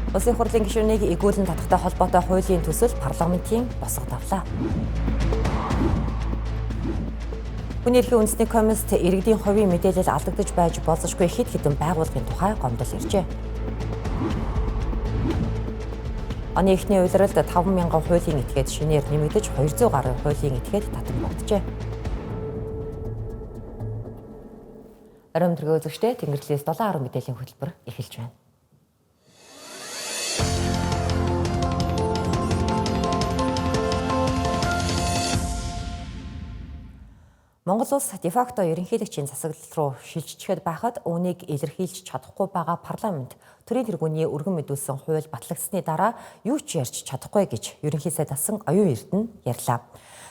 Улсын хурлын гишүүнийг эгүүлэн татахтай холбоотой хуулийн төсөл парламентын босго давлаа. Хүний эрхийн үндэсний комист иргэдийн хувийн мэдээлэл алдагдаж байж болзошгүй хэд хэдэн байгууллагын тухай гомдол иржээ. Оны эхний улиралд 5,000 хуулийн этгээд шинээр нэмэгдэж 200 гаруй хуулийн этгээд татан богджээ. Оройн төргөө үзэгчдээ Тэнгэрлээс 7:10 мэдээллийн хөтөлбөр эхэлж байна. Монгол улс дефакто ерөнхийлөгчийн засаглал руу шилжчихэд байхад үүнийг илэрхийлж чадахгүй байгаа парламент төрийн тэргүүний өргөн мэдүүлсэн хууль батлагдсаны дараа юу ч ярьж чадахгүй гэж ерөнхий сайд асан Оюун Эрдэнэ ярьлаа.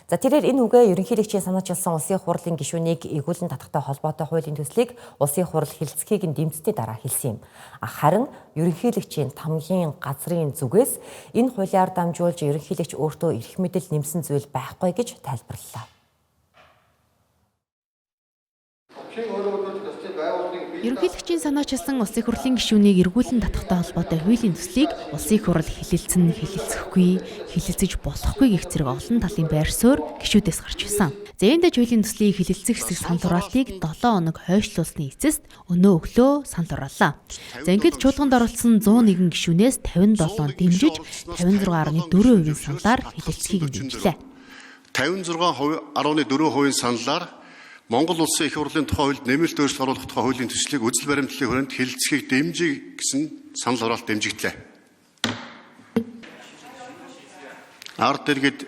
За тэрээр энэ үгээ ерөнхийлөгчийн санаачилсан улсын хурлын гишүүнийг эгүүлэн татахтай холбоотой хуулийн төслийг улсын хурал хэлэлцэхийг нь дэмжсэний дараа хэлсэн юм. Харин ерөнхийлөгчийн тамгийн газрын зүгээс энэ хуулиар дамжуулж ерөнхийлөгч өөртөө эрх мэдэл нэмсэн зүйл байхгүй гэж тайлбарлалаа. Ерөнхийлөгчийн санаачилсан улсын хурлын гишүүнийг эргүүлэн татахтай холбоотой хуулийн төслийг улсын хурал хэлэлцэн, хэлэлцэхгүй, хэлэлцэж болохгүй гэх зэрэг олон талын байр суурь гишүүдээс гарч ирсэн. За энэ дэж хуулийн төслийг хэлэлцэх хэсэг санал хураалтыг 7 хоног хойшлуулсны эцэст өнөө өглөө санал хураалаа. За ингээд чуулганд оролцсон 101 гишүүнээс 57 дэмжиж 56.4% саналаар хэлэлцэхийг дэмжлээ. 56.4% саналаар Монгол Улсын их хурлын тухай хуульд нэмэлт өөрчлөлт оруулах тухай хуулийн төслийг үзэл баримтлалын хүрээнд хэлэлцэхийг дэмжиж гэсэн санал хураалт дэмжигдлээ. Ард иргэд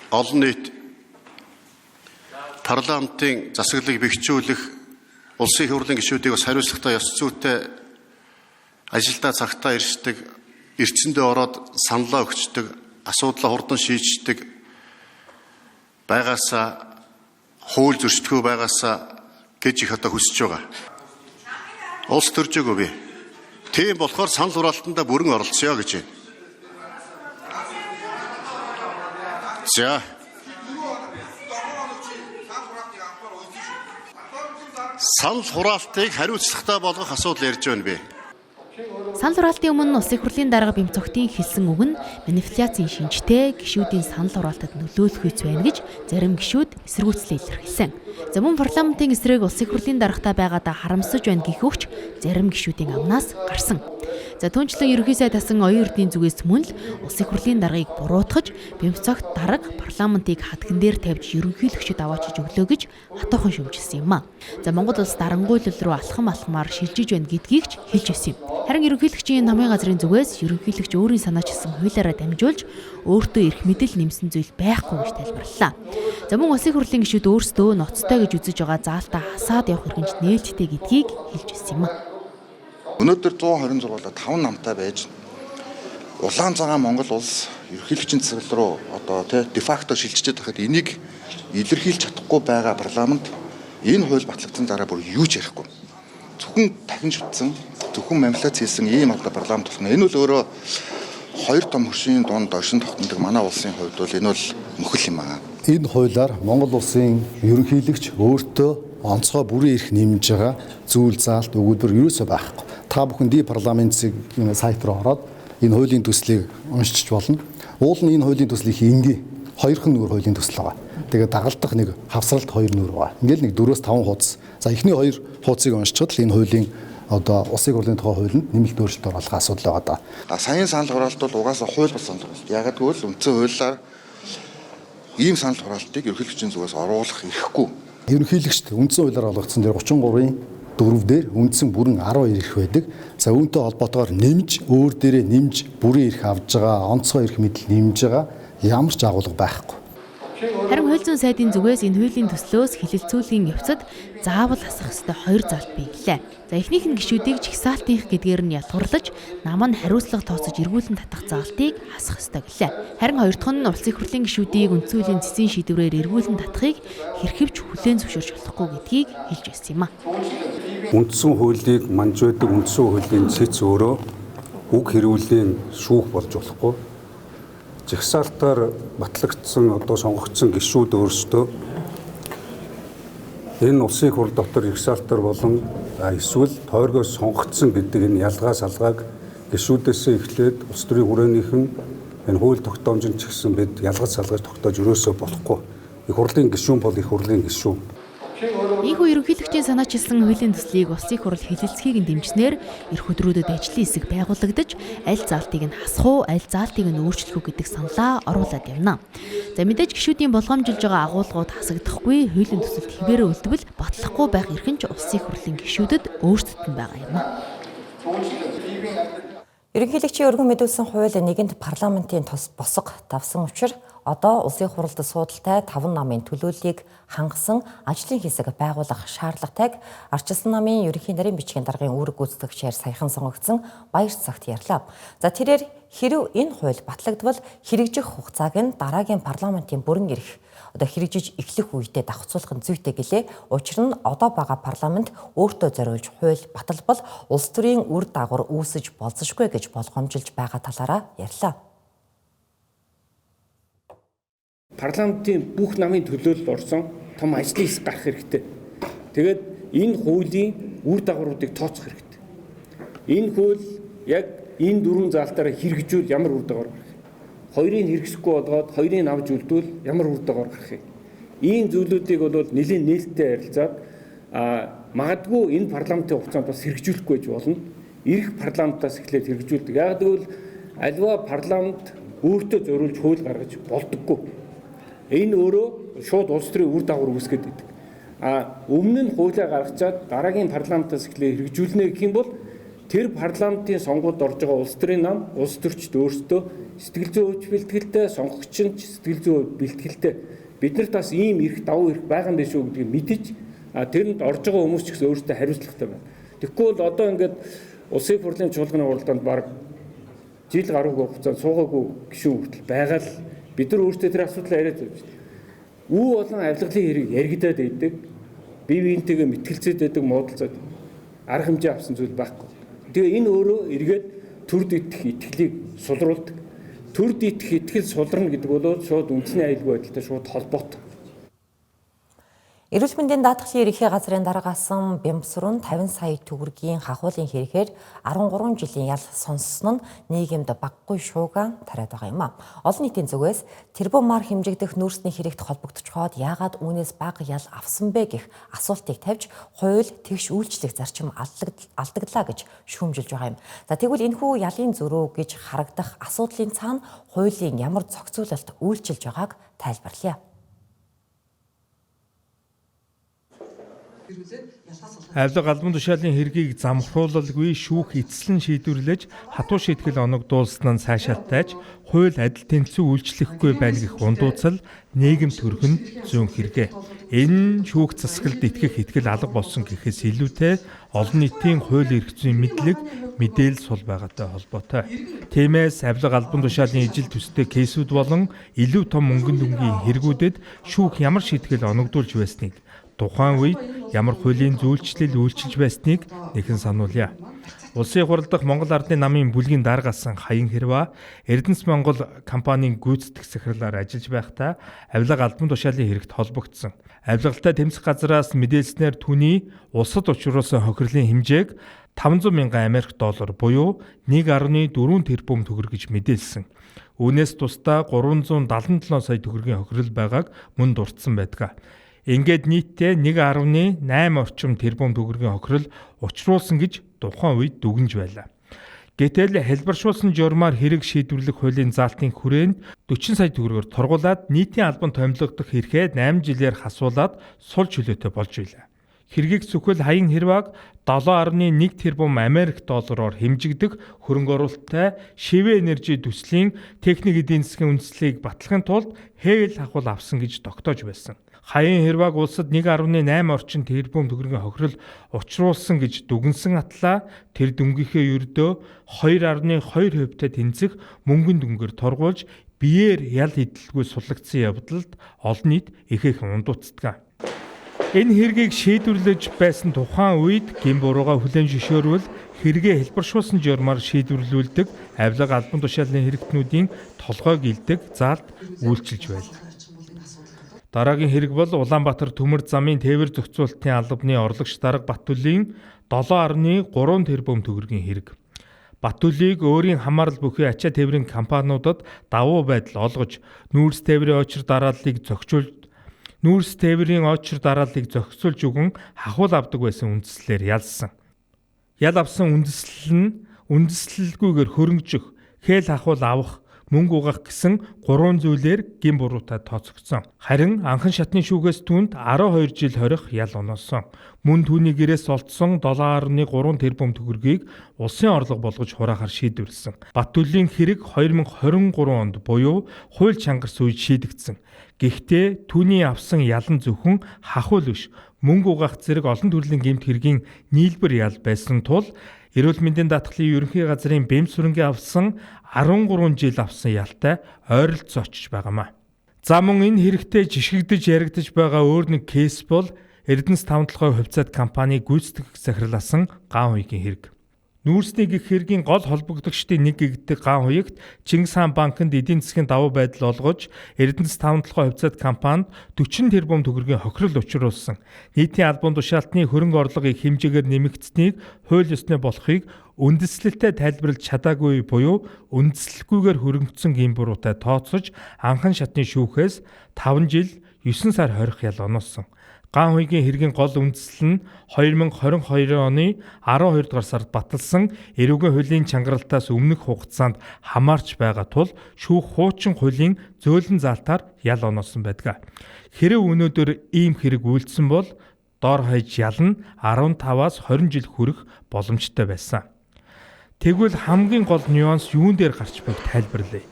олон нийт парламентын засаглалыг бэхжүүлэх улсын их хурлын гишүүдийг бас хариуцлагатай ёс зүйтэй ажилдаа цагтаа иршдэг, эрчэндээ ороод саналаа өгчдөг, асуудлаа хурдан шийддэг байгаасаа хууль зөрчдгөө байгаасаа гэж их одоо хүсэж байгаа. Улс төржөөгөө би. Тийм болохоор санал хураалтандаа бүрэн оролцъё гэж байна. За. Санал хураалтыг хариуцлагатай болгох асуудал ярьж байна би. Санал хураалтын өмнө Улсын хурлын дарга Бямцогтын хэлсэн үг нь манипуляцийн шинжтэй гишүүдийн санал хураалтад нөлөөлөх үс байна гэж зарим гишүүд эсэргүүцлээ илэрхийлсэн. За мөн парламентын эсрэг Улсын хурлын даргатай байгаадаа харамсаж байна гэх өгч зарим гишүүдийн амнаас гарсан. За түүнчлэн ерөнхий сайд асан Оюун Эрдэнийн зүгээс мөн л Улсын хурлын даргаыг буруутгаж Бямцогт дарга парламентыг хадган дээр тавьж ерөнхийлөгчд аваачиж өглөө гэж хатуухан шүмжилсэн юм а. За Монгол улс дарангуйлал руу алхам алхмаар шилжиж байна гэдгийг ч хэлж байсан юм. Харин ерөнхийлөгчийн намын газрын зүгээс ерөнхийлөгч өөрийн санаачилсан хуулиараа дамжуулж өөртөө эрх мэдэл нэмсэн зүйл байхгүй гэж тайлбарлалаа. За мөн улсын хурлын гишүүд өөрсдөө ноцтой гэж үзэж байгаа заалтаа хасаад явах хэрэгж нээлттэй гэдгийг хэлж байсан юм а. Өнөөдөр 126 болоо 5 намтай байж улаан цагаан Монгол улс ерөнхийлөгчийн засаглал руу одоо тий дефакто шилжиж байхад энийг илэрхийлж чадахгүй байгаа парламент энэ хууль батлагдсан дараа бүр юу ч ярихгүй. Зөвхөн дахин шүтсэн, зөвхөн манипуляц хийсэн ийм одоо парламент болно. Энэ бол өөрөө хоёр том хөршийн дунд оршин тогтнодог манай улсын хувьд бол энэ бол мөхөл юм аа. Энэ хуулиар Монгол улсын ерөнхийлөгч өөртөө онцгой бүрийн эрх нэмж байгаа зүйл заалт өгүүлбэр ерөөсөө байхгүй. Та бүхэн ди парламентын сайт руу ороод энэ хуулийн төслийг уншиж болно. Уул нь энэ хуулийн төслийг энгийн хоёрхан нүүр хуулийн төсөл байгаа. Тэгээд дагалдах нэг хавсралт хоёр нүүр байгаа. Ингээл нэг 4-5 хуудас. За эхний хоёр хуудсыг уншчихад л энэ хуулийн одоо улсын хурлын тухай хуулинд нэмэлт өөрчлөлт оруулах асуудал байгаа даа. А саяын санал хураалт бол угаасаа хууль бус санал хураалт. Яагаад гэвэл үндсэн хуулиар ийм санал хураалтыг ерөнхийлөгчийн зүгээс оруулах эрхгүй. Ерөнхийлөгчд үндсэн хуулиар олгогдсон дээр 33-ын 4 дээр үндсэн бүрэн 12 эрх байдаг. За үүнтэй холбоотойгоор нэмж өөр дээрээ нэмж бүрэн эрх авж байгаа, онцгой эрх мэдэл нэмж байгаа ямар ч агуулга байхгүй. Харин хууль зүйн сайдын зүгээс энэ хуулийн төслөөс хэлэлцүүлгийн явцад заавал асах ёстой хоёр заалт бий гэлээ. За эхнийх нь гишүүдийг жагсаалтынх гэдгээр нь ялгуурлаж нам нь хариуцлага тооцож эргүүлэн татах заалтыг хасах ёстой гэлээ. Харин хоёр дахь нь улсын хурлын гишүүдийг үндсэн хуулийн цэцэн шийдвэрээр эргүүлэн татахыг хэрхэвч хүлээн зөвшөөрч болохгүй гэдгийг хэлж байсан юм а. Үндсэн хуулийг манж байдаг үндсэн хуулийн цэц өөрөө үг хэрүүлийн шүүх болж болохгүй. Жагсаалтаар батлагдсан одоо сонгогдсон гишүүд өөрсдөө энэ улсын хурл дотор жагсаалтаар болон эсвэл тойргоос сонгогдсон гэдэг энэ ялгаа салгааг Гишүүдээсээ эхлээд улс төрийн хүрээнийхэн энэ хууль тогтоомжинд ч гэсэн бид ялгаж салгаж тогтоож өрөөсөө болохгүй. Их хурлын гишүүн бол их хурлын гишүүн. Ийхүү ерөнхийлөгчийн санаачилсан хуулийн төслийг Улсын их хурл хэлэлцэхийг нь дэмжсэнээр эх өдрүүдэд ажлын хэсэг байгуулагдаж, аль заалтыг нь хасах уу, аль заалтыг нь өөрчлөх үү гэдэг саналаа оруулаад явна. За мэдээж гишүүдийн болгоомжилж байгаа агуулгууд хасагдахгүй, хуулийн төсөлд хэвээрээ үлдвэл батлахгүй байх эрх нь ч Улсын их хурлын гишүүдэд өөрсдөд нь байгаа юм а. Ерөнхийлөгчийн өргөн мэдүүлсэн хууль нэгэнт парламентын тос босго давсан учир одоо Улсын их хурлд суудалтай 5 намын төлөөллийг хангасан ажлын хэсэг байгуулах шаардлагатайг Арчилсан намын ерөнхий нарийн бичгийн даргын үүрэг гүйцэтгэгчээр саяхан сонгогдсон Баярцагт ярьлаа. За тэрээр хэрв энэ хууль батлагдвал хэрэгжих хугацааг нь дараагийн парламентын бүрэн эрх одоо хэрэгжиж эхлэх үедээ давхцуулах нь зүйтэй гэлээ. Учир нь одоо байгаа парламент өөртөө зориулж хууль баталбал улс төрийн үр дагавар үүсэж болзошгүй гэж болгоомжилж байгаа талаараа ярьлаа. Парламентын бүх намын төлөөлөл орсон том ажлын хэсэг гарах хэрэгтэй. Тэгээд энэ хуулийн үр дагавруудыг тооцох хэрэгтэй. Энэ хууль яг энэ дөрвөн заалтаараа хэрэгжүүл ямар үр дагавар гарах вэ? Хоёрыг хэрэгсэхгүй болгоод хоёрыг авч үлдвэл ямар үр дагавар гарах вэ? Ийм зүйлүүдийг бол нэлээн нээлттэй ярилцаад магадгүй энэ парламентын хугацаанд бас хэрэгжүүлэхгүй байж болно. Ирэх парламентаас эхлээд хэрэгжүүлдэг. Яг гэвэл альва парламент өөртөө зориулж хууль гаргаж болдоггүй. Энэ өөрөө шууд улс төрийн үр дагавар үүсгээд байдаг. Өмнө нь хуулиа гаргачаад дараагийн парламентаас эхлээд хэрэгжүүлнэ гэх юм бол тэр парламентын сонгуульд орж байгаа улс төрийн нам, улс төрчд өөрсдөө сэтгэл зүйн хувьд бэлтгэлтэй, сонгогч нь ч сэтгэл зүйн хувьд бэлтгэлтэй. Бид нарт бас ийм эрх, давуу эрх байгаа юм биш үү гэдгийг мэдэж, тэрэнд орж байгаа хүмүүс ч гэсэн өөрсдөө хариуцлагатай байна. Тэгэхгүй бол одоо ингээд Улсын их хурлын чуулганы уралдаанд бараг жил гаруйгүй хугацаанд суугаагүй гишүүн хүртэл байгаа л бид нар өөрсдөө тэр асуудлаа яриад байж байна. Үү болон авилгалын хэрэг яригадаад байдаг, бие биентэйгээ мэтгэлцээд байдаг, муудалцаад арга хэмжээ авсан зүйл байхгүй. Тэгээ энэ өөрөө эргээд төрд итгэх итгэлийг сулруулдаг. Төрд итгэх итгэл суларна гэдэг бол шууд үндэсний аюулгүй байдалтай шууд холбоотой. Эрүүл мэндийн даатгалын ерөнхий газрын дараагаас Бямсрун 50 сая төгрөгийн хахуулын хэрэгээр 13 жилийн ял сонссон нь нийгэмд багагүй шууган тариад байгаа юм а. Олон нийтийн зүгээс тэрбумаар хэмжигдэх нүүрсний хэрэгт холбогдчихоод яагаад үүнээс бага ял авсан бэ гэх асуултыг тавьж хууль тэгш үйлчлэх зарчим алдагдлаа гэж шүүмжилж байгаа юм. За тэгвэл энэхүү ялын зөрүү гэж харагдах асуудлын цаана хуулийн ямар зохицуулалт үйлчилж байгааг тайлбарлая. Авилга албан тушаалын хэргийг замхруулалгүй шүүх эцэслэн шийдвэрлэж хатуу шийтгэл оногдуулсан нь цаашаалтайч хууль адил тэнцүү үйлчлэхгүй байна гэх ундууцал нийгэм төрхөн зүүн хэрэгэ. Энэ нь шүүх засаглалд итгэх итгэл алга болсон гэхээс илүүтэй олон нийтийн хууль эрх зүйн мэдлэг мэдээлэл сул байгаатай холбоотой. Тиймээс авилга албан тушаалын ижил төстэй кейсүүд болон илүү том мөнгөн дүнгийн хэрэгүүдэд шүүх ямар шийтгэл оногдуулж байсныг тухайн үед ямар хуулийн зүйлчлэл үйлчилж байсныг нэгэн сануулъя. Улсын хурал дахь Монгол Ардын намын бүлгийн даргаасан Хаян Хэрва Эрдэнэс Монгол компанийн гүйцэтгэх захирлаар ажиллаж байхдаа авилга албан тушаалын хэрэгт холбогдсон. Авилгалтай тэмцэх газраас мэдээлснээр түүний улсад учруулсан хохирлын хэмжээг 500 мянган Америк доллар буюу 1.4 тэрбум төгрөг гэж мэдээлсэн. Үүнээс тусдаа 377 сая төгрөгийн хохирол байгааг мөн дурдсан байдаг. Ингээд нийтдээ 1.8 орчим тэрбум төгрөгийн хохирол учруулсан гэж тухайн үед дүгнж байлаа. Гэтэл хэлбэршүүлсэн журмаар хэрэг шийдвэрлэх хуулийн заалтын хүрээнд 40 сая төгрөгөөр торгуулад нийтийн албан томилогдох эрхээ 8 жилээр хасуулаад сул чөлөөтэй болж байлаа. Хэргийг сүхэл Хаян Хэрваг 7.1 тэрбум Америк доллараар хэмжигдэх хөрөнгө оруулалттай Шивэ Энержи төслийн техник эдийн засгийн үндслийг батлахын тулд хээйл хахуул авсан гэж тогтоож байсан. Хаян Хэрваг улсад 1.8 орчим тэрбум төгрөгийн хохирол учруулсан гэж дүгнсэн атлаа тэр дүнгийнхээ ердөө 2.2 хувьтай тэнцэх мөнгөн дүнгээр торгуулж биеэр ял идэлгүй суллагдсан явдалд олон нийт ихээхэн ундууцдаг. Энэ хэргийг шийдвэрлэж байсан тухайн үед гэм бурууга хүлээн зөвшөөрвөл хэрэгээ хэлбэршүүлсэн журмаар шийдвэрлүүлдэг авилга албан тушаалын хэрэгтнүүдийн толгойг илдэг заалт үйлчилж байлаа. Дараагийн хэрэг бол Улаанбаатар төмөр замын тээвэр зохицуулалтын албаны орлогч дарга Батүлийн 7.3 тэрбум төгрөгийн хэрэг. Батүлийг өөрийн хамаарал бүхий ачаа тээврийн компаниудад давуу байдал олгож нүүрс тээврийн очир дарааллыг зохицуулж өгөн хахуул авдаг байсан үндслээр ялсан. Ял авсан үндэслэл нь үндэслэлгүйгээр хөрөнгөжих, хээл хахуул авах, мөнгө угаах гэсэн 3 зүйлээр гэм буруутай тооцогдсон. Харин анхан шатны шүүхээс түүнд 12 жил хорих ял оноосон. Мөн түүний гэрээс олдсон 7.3 тэрбум төгрөгийг улсын орлого болгож хураахаар шийдвэрлэсэн. Батүлийн хэрэг 2023 онд буюу хууль чангарсан үед шийдэгдсэн. Гэхдээ түүний авсан ял нь зөвхөн хахуул биш, мөнгө угаах зэрэг олон төрлийн гэмт хэргийн нийлбэр ял байсан тул эрүүл мэндийн даатгалын ерөнхий газрын бэмс сүрэнгийн авсан 13 жил авсан ялтай ойролцоо очиж байгаамаа. За мөн энэ хэрэгтэй жишгэгдэж яригдаж байгаа өөр нэг кейс бол Эрдэнэс таван толгой хувьцаат компани гүйцэтгэх захирлаасан Гаан хуйгийн хэрэг. Нүүрсний гих хэргийн гол холбогдогчдын нэг гэгддэг Гаан хуйгт Чингис хаан банкнд эдийн засгийн давуу байдал олгож Эрдэнэс таван толгой хувьцаат компанид 40 тэрбум төгрөгийн хохирол учруулсан. Нийтийн албан тушаалтны хөрөнгө орлогыг хэмжээгээр нэмэгдсэнийг хууль ёсны болохыг үндэслэлтэй тайлбарлаж чадаагүй буюу үндэслэлгүйгээр хөрөнгөцсөн гэм буруутай тооцож анхан шатны шүүхээс 5 жил 9 сар хорих ял оноосон. Гаан хуйгийн хэргийн гол үндэслэл нь 2022 оны 12 дугаар сард баталсан эрүүгийн хуулийн чангаралтаас өмнөх хугацаанд хамаарч байгаа тул шүүх хуучин хуулийн зөөлөн заалтаар ял оноосон байдаг. Хэрэв өнөөдөр ийм хэрэг үйлдсэн бол дор хаяж ял нь 15-аас 20 жил хүрэх боломжтой байсан. Тэгвэл хамгийн гол нюанс юун дээр гарч байг тайлбарлая.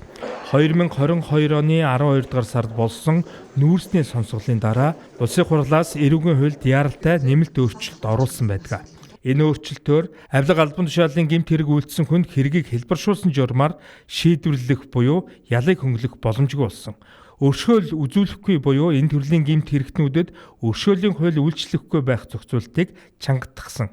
2022 оны 12 дугаар сард болсон нүүрсний сонсголын дараа Улсын хурлаас эрүүгийн хуульд яаралтай нэмэлт өөрчлөлт оруулсан байдаг. Энэ өөрчлөлтөөр авилга албан тушаалын гэмт хэрэг үйлдсэн хүнд хэргийг хэлбэршүүлсэн журмаар шийдвэрлэх буюу ялыг хөнгөлөх боломжгүй болсон. Өршөөл үзүүлэхгүй буюу энэ төрлийн гэмт хэрэгтнүүдэд өршөөлийн хууль үйлчлэхгүй байх зохицуултыг чангатгсан.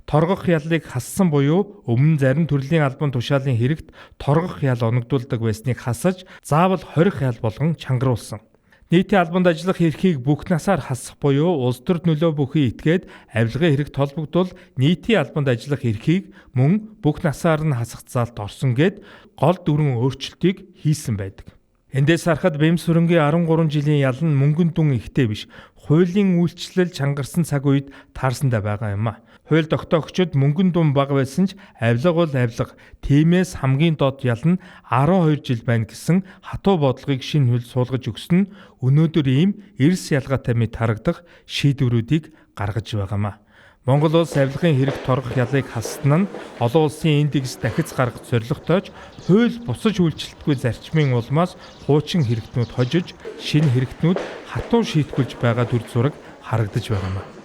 Торгох ялыг хассан буюу өмнө зарим төрлийн албан тушаалын хэрэгт торгох ял оногдуулдаг байсныг хасаж заавал хорих ял болгон чангаруулсан. Нийтийн албанд ажиллах эрхийг бүх насаар хасах буюу улс төрд нөлөө бүхий этгээд авилгын хэрэг толбогдвол нийтийн албанд ажиллах эрхийг мөн бүх насаар нь хасах заалт орсон гэд гол дөрвөн өөрчлөлтийг хийсэн байдаг. Эндээс харахад бэмс сүрэнгийн 13 жилийн ял нь мөнгөн дүн ихтэй биш, хуулийн үйлчлэл чангарсан цаг үед таарсандаа байгаа юм а. Хууль тогтоогчид мөнгөн дүн бага байсан ч авилга бол авилга. Тиймээс хамгийн доод ял нь 12 жил байна гэсэн хатуу бодлогыг шинэ хууль суулгаж өгсөн нь өнөөдөр ийм эрс ялгаатай мэт харагдах шийдвэрүүдийг гаргаж байгаамаа. Монгол улс авилгын хэрэг торгох ялыг хассан нь олон улсын индекс дахиц гаргах зорилготойч хууль бусаж үйлчлэлтгүй зарчмын улмаас хуучин хэрэгтнүүд хожиж, шинэ хэрэгтнүүд хатуу шийтгүүлж байгаа дүр зураг харагдаж байгаа юм.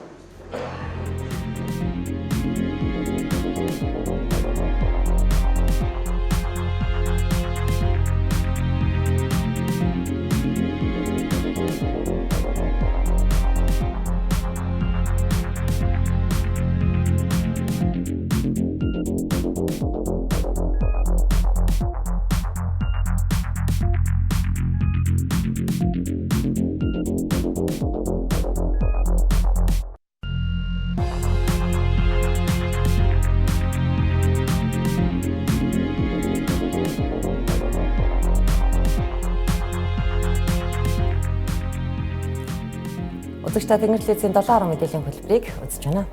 Үзэгч та Тэнгэр телевизийн 7 мэдээллийн хөтөлбөрийг үзэж байна.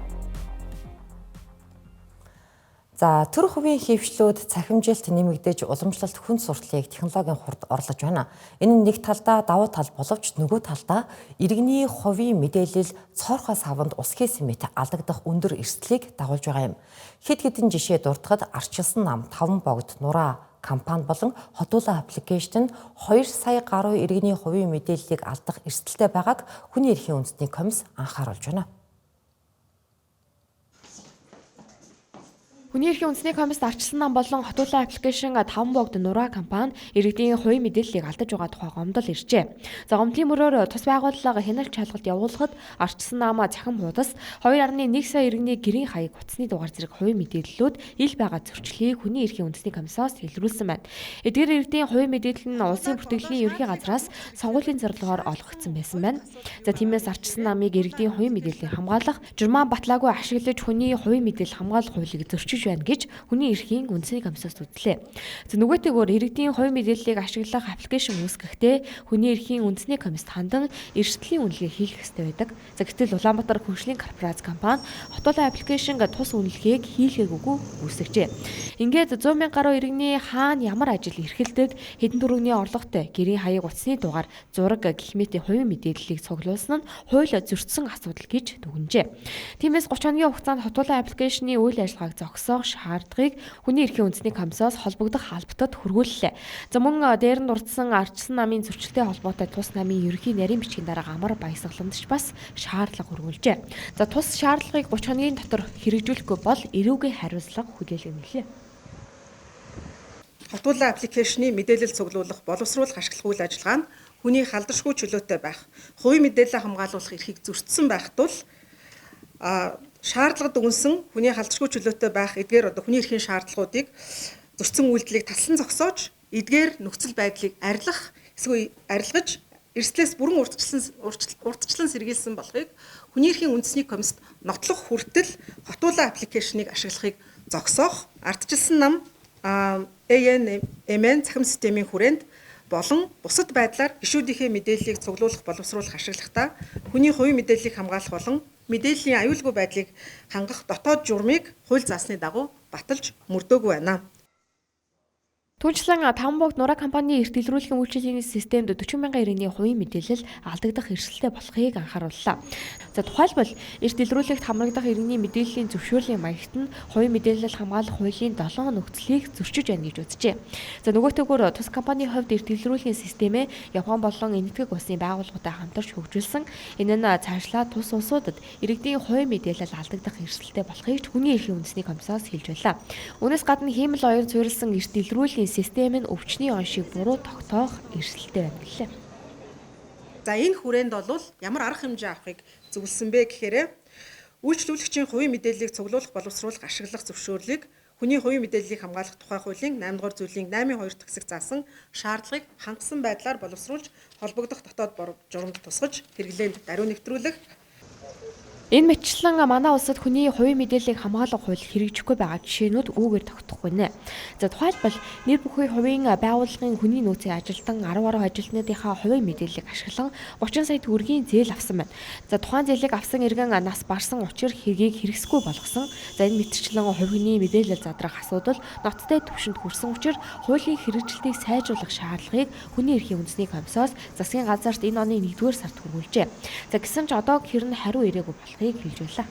За төр хувийн хэвшлүүд цахимжилт нэмэгдэж уламжлалт хүн суртлыг технологийн хурд орлож байна. Энэ нь нэг талдаа давуу тал боловч нөгөө талдаа иргэний хувийн мэдээлэл цоорхой саванд ус хийсэн мэт алдагдах өндөр эрсдлийг дагуулж байгаа юм. Хэд хэдэн жишээ дурдахад арчилсан нам, таван богд, нураа компани болон хотуулаа аппликейшн нь 2 сая гаруй иргэний хувийн мэдээллийг алдах эрсдэлтэй байгааг хүний эрхийн үндэсний комисс анхааруулж байна. Хүний эрхийн үндэсний комисс арчилсан нам болон хотуулаа аппликейшн таван богд нураа компани иргэдийн хувийн мэдээллийг алдаж байгаа тухай гомдол иржээ. За гомдлын мөрөөр тус байгууллага хяналт шалгалт явуулахад арчилсан намаа цахим хуудас 2.1 сая иргэний гэрийн хаяг утасны дугаар зэрэг хувийн мэдээллүүд ил байгаа зөрчлийг хүний эрхийн үндэсний комиссоос илрүүлсэн байна. Эдгээр иргэдийн хувийн мэдээлэл нь улсын бүртгэлийн ерхий газраас сонгуулийн зорилгоор олгогдсон байсан байна. За тиймээс арчилсан намыг иргэдийн хувийн мэдээллийг хамгаалах, журмаа батлаагүй ашиглаж хүний хувийн мэдээлэл хамгаалах хуулийг зөрчиж зөрчиж байна гэж хүний эрхийн үндэсний комиссоос үзлээ. За нөгөөтэйгөр иргэдийн хувийн мэдээллийг ашиглах аппликейшн үүсгэхдээ хүний эрхийн үндэсний комиссод хандан эрсдлийн үнэлгээ хийх ёстой байдаг. За гэтэл Улаанбаатар хөгжлийн корпорац компани хотуулаа аппликейшнг тус үнэлгээг хийлгээгүйг үүсгэжээ. Ингээд 100 мянган гаруй иргэний хаана ямар ажил эрхэлдэг, хэдэн төгрөгийн орлоготой, гэрийн хаяг утасны дугаар, зураг гэх мэт хувийн мэдээллийг цуглуулсан нь хууль зөрчсөн асуудал гэж дүгнжээ. Тиймээс 30 хоногийн хугацаанд хотуулаа аппликейшны үйл ажиллагааг зогсоох шаардлагыг хүний эрхийн үндэсний комиссоос холбогдох албатад хүргүүллээ. За мөн дээр нь дурдсан ардчсан намын зөрчилтэй холбоотой тус намын ерөнхий нарийн бичгийн дарга Амар Баясгаланд ч бас шаардлага хүргүүлжээ. За тус шаардлагыг 30 хоногийн дотор хэрэгжүүлэхгүй бол эрүүгийн хариуцлага хүлээлгэнэ. Хотуулаа аппликейшны мэдээлэл цуглуулах, боловсруулах, ашиглах үйл ажиллагаа нь хүний халдшгүй чөлөөтэй байх, хувийн мэдээлэлээ хамгаалуулах эрхийг зөрчсөн байх тул шаардлага дүгнсэн хүний халдшгүй чөлөөтэй байх эдгээр одоо хүний эрхийн шаардлагуудыг зөрчсөн үйлдэлийг таслан зогсоож эдгээр нөхцөл байдлыг арилгах эсвэл арилгаж эрсдлээс бүрэн урьдчилан сэргийлсэн болохыг хүний эрхийн үндэсний комиссод нотлох хүртэл хотуулаа аппликейшнийг ашиглахыг зогсоох, ардчилсан нам ANMN цахим системийн хүрээнд болон бусад байдлаар гишүүдийнхээ мэдээллийг цуглуулах, боловсруулах, ашиглахдаа хүний хувийн мэдээллийг хамгаалах болон мэдээллийн аюулгүй байдлыг хангах дотоод журмыг хууль заасны дагуу баталж мөрдөөгүй байна. Түүнчлэн Таван богд Нураа компани эрт илрүүлэхийн үйлчилгээний системд 40 мянган иргэний хувийн мэдээлэл алдагдах эрсдэлтэй болохыг анхаарууллаа. За тухайлбал эрт илрүүлэгт хамрагдах иргэний мэдээллийн зөвшөөрлийн маягт нь хувийн мэдээлэл хамгаалах хуулийн 7 нөхцөлийг зөрчиж байна гэж үзжээ. За нөгөөтэйгөр тус компанийн хувьд эрт илрүүлэхийн системээ Япон болон Энэтхэг улсын байгууллагатай хамтарч хөгжүүлсэн. Энэ нь цаашлаа тус улсуудад иргэдийн хувийн мэдээлэл алдагдах эрсдэлтэй болохыг ч хүний эрхийн үндэсний комиссоос хэлж байлаа. Үүнээс гадна хиймэл оюун суурилсан эрт илрүүлэхийн систем нь өвчний оншийг буруу тогтоох эрсдэлтэй байна гэлээ. За энэ хүрээнд бол ямар арга хэмжээ авахыг зөвлөсөн бэ гэхээр үйлчлүүлэгчийн хувийн мэдээллийг цуглуулах, боловсруулах, ашиглах зөвшөөрлийг хүний хувийн мэдээллийг хамгаалах тухай хуулийн 8 дугаар зүйлийн 8-2 дахь хэсэг заасан шаардлагыг хангасан байдлаар боловсруулж холбогдох дотоод журамд тусгаж хэрэглээнд даруй нэвтрүүлэх. Энэ мэтчлэн манай улсад хүний хувийн мэдээллийг хамгаалах хууль хэрэгжихгүй байгаа жишээнүүд үүгээр тогтохгүй нэ. За тухайлбал нэр бүхий хувийн байгууллагын хүний нөөцийн ажилтан 10 гаруй ажилтнуудынхаа хувийн мэдээллийг ашиглан 30 сая төгрөгийн зээл авсан байна. За тухайн зээлийг авсан иргэн нас барсан учир хэргийг хэрэгсэхгүй болгосон. За энэ мэтчлэн хувь хүний мэдээлэл задрах асуудал ноцтой түвшинд хүрсэн учир хуулийн хэрэгжилтийг сайжруулах шаардлагыг хүний эрхийн үндэсний комиссоос засгийн газарт энэ оны 1-р сард хүргүүлжээ. За гэсэн ч одоо хэрэн хариу ирээгүй болох хэлж байлаа.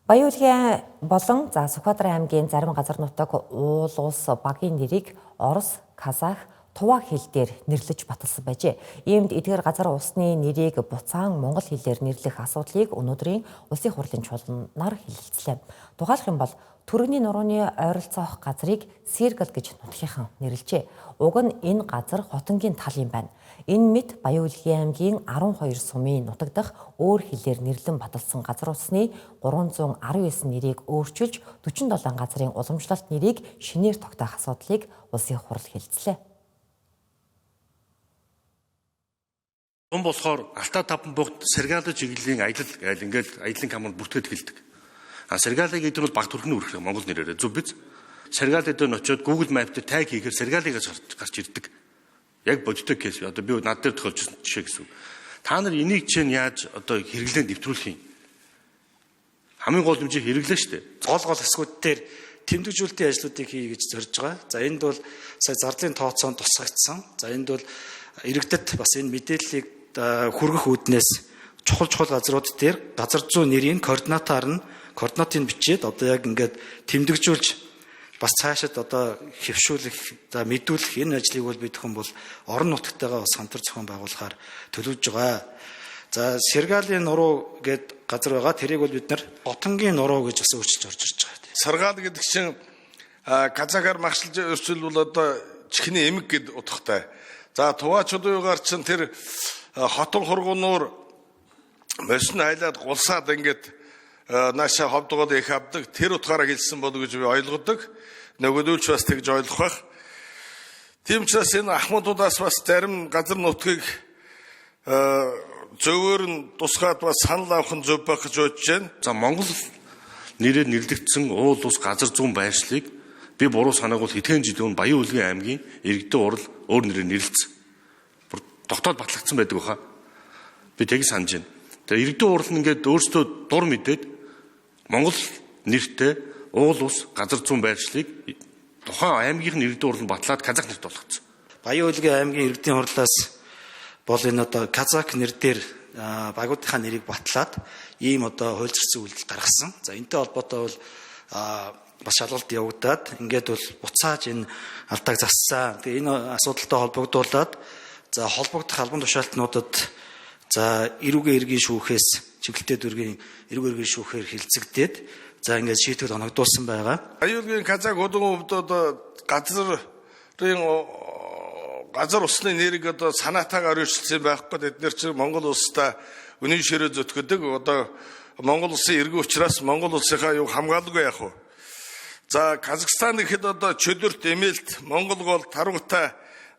Баян-Үүлгийн болон за Сүхбаатар аймгийн зарим газар нутаг уул улс багийн нэрийг Орос, Казах, Тува хэл дээр нэрлэж баталсан байжээ. Иймд эдгээр газар усны нэрийг буцаан монгол хэлээр нэрлэх асуудлыг өнөөдрийн улсын хурлын чуулганаар хэлэлцлээ. Тухайлах юм бол Түргэний нурууны ойролцоох газрыг Сэргал гэж нутгийнхан нэрлэжээ. Уг нь энэ газар Хотонгийн тал юм байна. Энэ мэт Баян-Үүлгийн аймгийн 12 сумын нутаг дахь өөр хэлээр нэрлэн баталсан газар усны 319 нэрийг өөрчилж 47 газрын уламжлалт нэрийг шинээр тогтоох асуудлыг улсын хурал хэлэлцлээ. Тун болохоор Алтай таван богд Сэргаалж чиглэлийн аялал гайл ингээл аяллын камер бүртгээд хэлдэг. А Сэргаалыг гэдэг нь бол баг төрхний үргэлж монгол нэрээр зөв биз? Сэргаал гэдэг нь очиод Google Map дээр таг хийхээр Сэргаалыгаас гарч ирдэг. Яг бодиттой кейс. Одоо би над дээр тохиолдсон жишээ гэсэн. Та нар энийг чинь яаж одоо хэрэглээнд нэвтрүүлэх юм? Хамгийн гол юм чи хэрэглээ шүү дээ. Гол гол хэсгүүд дээр тэмдэгжүүлэлтийн ажлуудыг хий гэж зорж байгаа. За энд бол сая зардлын тооцоонд тусгагдсан. За энд бол иргэдэд бас энэ мэдээллийг хүргэх үүднээс чухал чухал газрууд дээр газар зүй нэрийн координатаар нь координатыг бичээд одоо яг ингээд тэмдэгжүүлж бас цаашид одоо хэвшүүлэх, за мэдүүлэх энэ ажлыг бол бид хүн бол орон нутгтайгаа бас хамтар зохион байгуулахаар төлөвлөж байгаа. За Сэргалийн нуруу гээд газар байгаа. Тэрийг бол бид нар Хотонгийн нуруу гэж бас өөрчилж орж ирж байгаа. Саргаал гэдэг чинь казахаар магшилж өрчилбөл одоо чихний эмэг гэд утгатай. За туваачуудыгаар чинь тэр хотон хургуунуур мосин хайлаад гулсаад ингээд нааша ховдгол их авдаг тэр утгаараа хэлсэн болов гэж би ойлгодог. Нөгөөдөл ч бас тэгж ойлгох байх. Тийм учраас энэ ахмадуудаас бас зарим газар нутгийг зөвөр нь тусгаад бас санал авах нь зөв байх гэж бодож байна. За Монгол Нэрээр нэрлэгдсэн уул ус газар зүүн байршлыг би буруу санааг бол хэдхэн жилийн өмнө Баян-Өлгийн аймгийн Иргэдийн урал өөр нэрээр нэрлэлсэн. Бүр тогтоод батлагдсан байдаг баха. Би тэг санаж байна. Тэгээ Иргэдийн урал нь ингээд өөрсдөө дур мэдээд Монгол нэртэй уул ус газар зүүн байршлыг тухайн аймгийн Иргэдийн урал нь батлаад казах нэрт болгоцсон. Баян-Өлгийн аймгийн Иргэдийн хурлаас бол энэ одоо казак нэр дээр багуудынхаа нэрийг батлаад ийм одоо хууль зөрчсөн үйлдэл гаргасан. За энэтэй холбоотой бол бас шалгалт явагдаад ингээд бол буцааж энэ алдааг зассан. Тэгээ энэ асуудалтай холбогдуулаад за холбогдох албан тушаалтнуудад за эрүүгийн иргэн шүүхээс чиглэлтэй дүргийн эрүүг иргэн шүүхээр хилцэгдээд за ингээд шийтгэл оногдуулсан байгаа. Аюулгүй казак хөдөн өвд одоо газрын газар усны нэрийг одоо санаатайгаар өөрчилсөн байхгүй. Тэд нэр чинь Монгол улстай үнэн ширээ зөтгөдөг. Одоо Монгол улсын иргэн учраас Монгол улсынхаа юу хамгаалгүй яах вэ? За Казахстан гэхэд одоо чөдөрт, эмээлт, Монгол гол, Тарватай,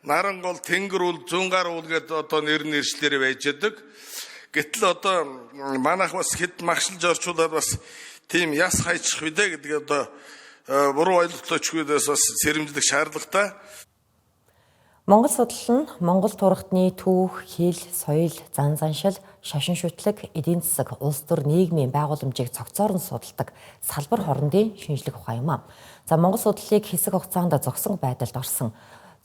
Наран гол, Тэнгэр үл, Зүүнгаар уул гэдэг одоо нэр нэршлэрээ байж яадаг. Гэтэл одоо манайх бас хэд магшилж орчуулаад бас тийм яс хайчих үдэ гэдэг одоо буруу ойлголтоочгүйдээс бас сэрэмжлэх шаардлагатай. Монгол судлал нь Монгол турхтны түүх, хэл, соёл, зан заншил, шашин шүтлэг, эдийн засаг, улс төр, нийгмийн байгууламжийг цогцоор нь судалдаг салбар хоорондын шинжлэх ухаан юм а. За Монгол судлалыг хэсэг хугацаанд зогсон байдалд орсон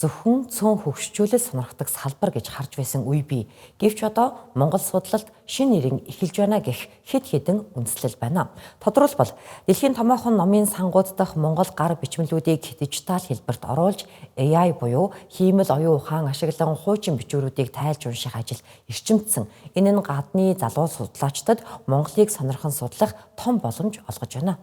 зөвхөн цөөн хөгшчүүлэл сонирхдаг салбар гэж харж байсан үе бий. Гэвч одоо Монгол судлалд шинэ нэрийн эхэлж байна гэх хэд хэдэн үндэслэл байна. Тодорхойлбол дэлхийн томоохон номын сангууд дахь Монгол гар бичмэлүүдийг дижитал хэлбэрт оруулж AI буюу хиймэл оюун ухаан ашиглан хуучин бичвэрүүдийг тайлж унших ажил эрчимдсэн. Энэ нь гадны залуу судлаачдад Монголыг сонирхон судлах том боломж олгож байна.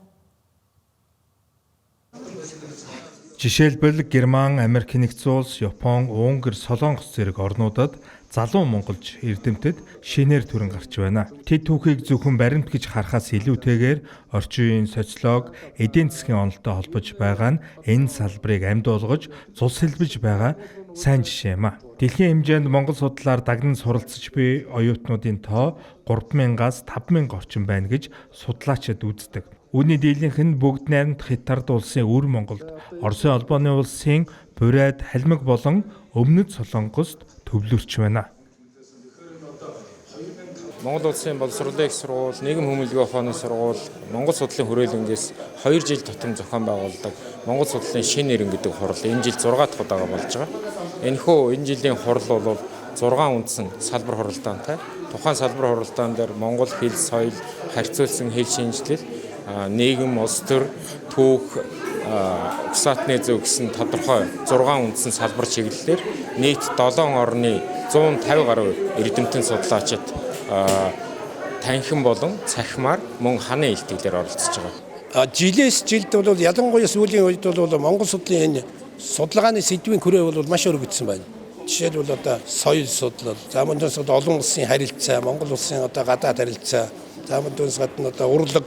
Жишээлбэл Герман, Америк нэгдсэн улс, Япон, Унгар, Солонгос зэрэг орнуудад залуу монголч эрдэмтэд шинээр төрөн гарч байна. Тэд түүхийг зөвхөн баримт гэж харахаас илүүтэйгээр орчин үеийн социолог, эдийн засгийн онолтой холбож байгаа нь энэ салбарыг амьд болгож цус хэлбэж байгаа сайн жишээ юм а. Дэлхийн хэмжээнд Монгол судлаар дагнан суралцж буй оюутнуудын тоо 3000-аас 5000 орчим байна гэж судлаачид үздэг. Үүний дийлэнх нь бүгд найрамдах Хятад улсын өвөр Монголд, Оросын холбооны улсын Бурайд, Халимаг болон Өмнөд Солонгост төвлөрч байна. Монгол улсын боловсролын их сургууль, нийгэм хүмүүлгийн ухааны сургууль, Монгол судлалын хүрээлэнгээс 2 жил тутам зохион байгуулдаг Монгол судлалын шинэ нэрэн гэдэг хурал энэ жил 6 дахь удаага болж байгаа. Энэхүү энэ жилийн хурал бол 6 үндсэн салбар хуралдаантай. Тухайн салбар хуралдаан дээр Монгол хэл, соёл, харьцуулсан хэл шинжилэл, нийгэм, улс төр, түүх, угсаатны зөв гэсэн тодорхой 6 үндсэн салбар чиглэлээр нийт 7 орны 150 гаруй эрдэмтэн судлаачид танхим болон цахимаар мөн ханы илтгэлээр оролцож байгаа. Жилээс жилд бол ялангуяа сүүлийн үед бол Монгол судлалын энэ судалгааны сэдвийн хүрээ бол маш өргөдсөн байна. Жишээлбэл одоо соёл судлал, за мөн түүнээс олон улсын харилцаа, Монгол улсын одоо гадаад харилцаа, за мөн түүнээс гадна одоо урлаг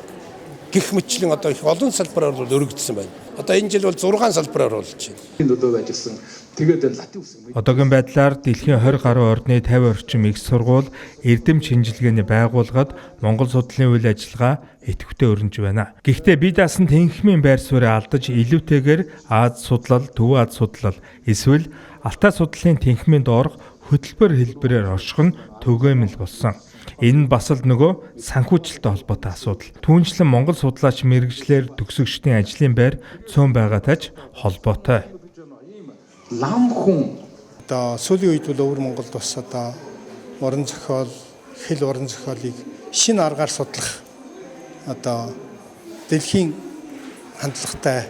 гэх мэтчлэн одоо их олон салбараар бол өргөдсөн байна. Одоо энэ жил бол 6 салбараар болж байна. Төлөө ажилласан. Тэгээд латин үсэн. Одоогийн байдлаар дэлхийн 20 гаруй орны 50 орчим их сургууль, эрдэм шинжилгээний байгууллагад Монгол судлалын үйл ажиллагаа идэвхтэй өрнөж байна. Гэхдээ бие даасан тэнхмийн байр сууриа алдаж илүүтэйгээр Аз судлал, Төв Аз судлал эсвэл Алтай судлалын тэнхмийн доорх хөтөлбөр хэлбэрээр орших нь түгээмэл болсон. Энэ нь бас л нөгөө санхүүжилттэй холбоотой асуудал. Түүнчлэн Монгол судлаач мэргэжлэр төгсөгчдийн ажлын байр цөөн байгаатай ч холбоотой. Лам хүн одоо сүүлийн үед бол өвөр Монголд бас одоо уран зохиол, хэл уран зохиолыг шинэ аргаар судлах одоо дэлхийн хандлагатай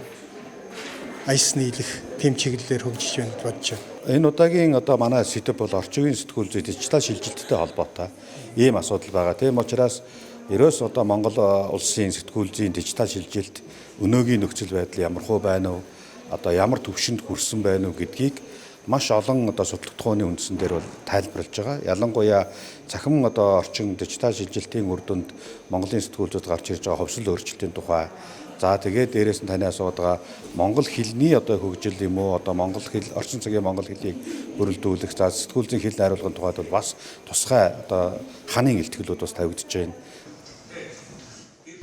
аяс нийлэх тэм чиглэлээр хөгжиж байна гэж бодож байна. Энэ удаагийн одоо манай сэдэв бол орчин үеийн сэтгүүл зүй дижитал шилжилттэй холбоотой ийм асуудал байгаа. Тийм учраас ерөөс одоо Монгол улсын сэтгүүл зүйн дижитал шилжилт өнөөгийн нөхцөл байдал ямархуу байна вэ? Одоо ямар түвшинд хүрсэн байна уу гэдгийг маш олон одоо судлагдахууны үндсэн дээр бол тайлбарлаж байгаа. Ялангуяа цахим одоо орчин дижитал шилжилтийн үр дүнд Монголын сэтгүүл зүйд гарч ирж байгаа ховсол өөрчлөлтийн тухай. За тэгээд дээрээс нь таны асууад байгаа Монгол хэлний одоо хөгжил юм уу, одоо монгол хэл орчин цагийн монгол хэлийг бүрэлдүүлэх, за сэтгүүл зүйн хэл найруулгын тухайд бол бас тусгай одоо ханын илтгэлүүд бас тавигдаж байна.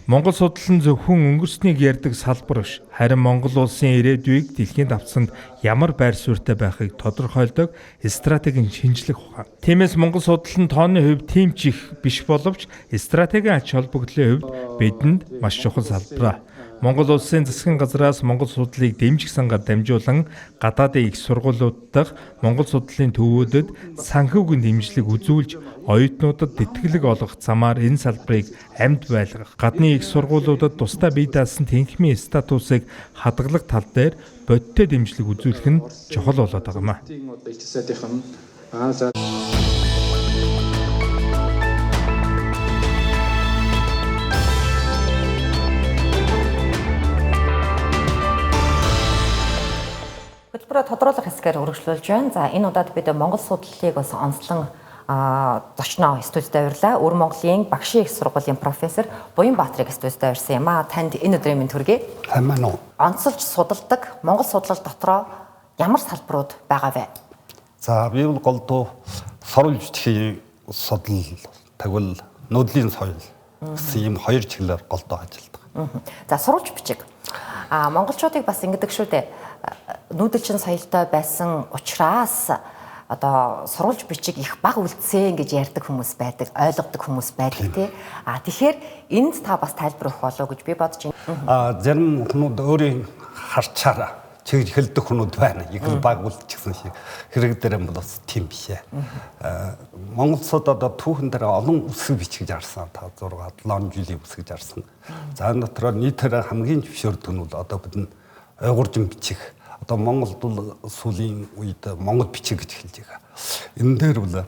Монгол судлал нь зөвхөн өнгөрснийг ярьдаг салбар биш. Харин Монгол улсын ирээдүйг дэлхийн давтсанд ямар байр суурьтай байхыг тодорхойлдог стратегийн шинжлэх ухаан. Тиймээс Монгол судлал нь тооны хувьд тийм ч их биш боловч стратегийн ач холбогдлын хувьд бидэнд маш чухал салбар. Монгол улсын засгийн газраас Монгол судлалыг дэмжих сангаар дамжуулан гадаадын их сургуулиуд дахь Монгол судлалын төвүүдэд санхүүгийн дэмжлэг үзүүлж оюутнуудад тэтгэлэг олгох замаар энэ салбарыг амьд байлгах, гадны их сургуулиудад тусдаа бие даасан тэнхимийн статусыг хадгалах тал дээр бодиттой дэмжлэг үзүүлэх нь чухал болоод байгаа юм а. Хөтөлбөрөө тодруулах хэсгээр үргэлжлүүлж байна. За энэ удаад бид Монгол судлалыг бас онцлон зочноо студид авирлаа. Өвөр Монголын багшийн их сургуулийн профессор Буянбаатарыг студид авирсан юм а. Танд энэ өдрийн мэнд хүргэе. Сайн байна уу? Онцолж судалдаг Монгол судлал дотроо ямар салбарууд байгаа вэ? За би бол голдуу сурвалж бичгийн судлал, тэгвэл нүүдлийн соёл гэсэн ийм хоёр чиглэлээр голдуу ажилладаг. За сурвалж бичиг. Монголчуудыг бас ингэдэг шүү дээ. Нүүдэлчин соёлтой байсан учраас одоо сурвалж бичиг их бага үлдсэн гэж ярьдаг хүмүүс байдаг, ойлгодог хүмүүс байдаг тий. Тэгэхээр энд та бас тайлбар өгөх болов гэж би бодож байна. Зарим хүмүүс өөрийн харчаараа чиглэж хэлдэг хүмүүс байна. Их бага үлдчихсэн шиг хэрэг дээр юм бол бас тийм биш ээ. Монголцууд одоо түүхэн дээр олон үсэг бичиж арсан. 5 6 7 жилийн үсгэж арсан. За энэ дотроо нийтээр хамгийн зөвшөөрдөг нь бол одоо бид ойгууржин бичих. Одоо Монголд бол сүүлийн үед Монгол бичиг гэж хэлж байгаа. Энэ дээр бол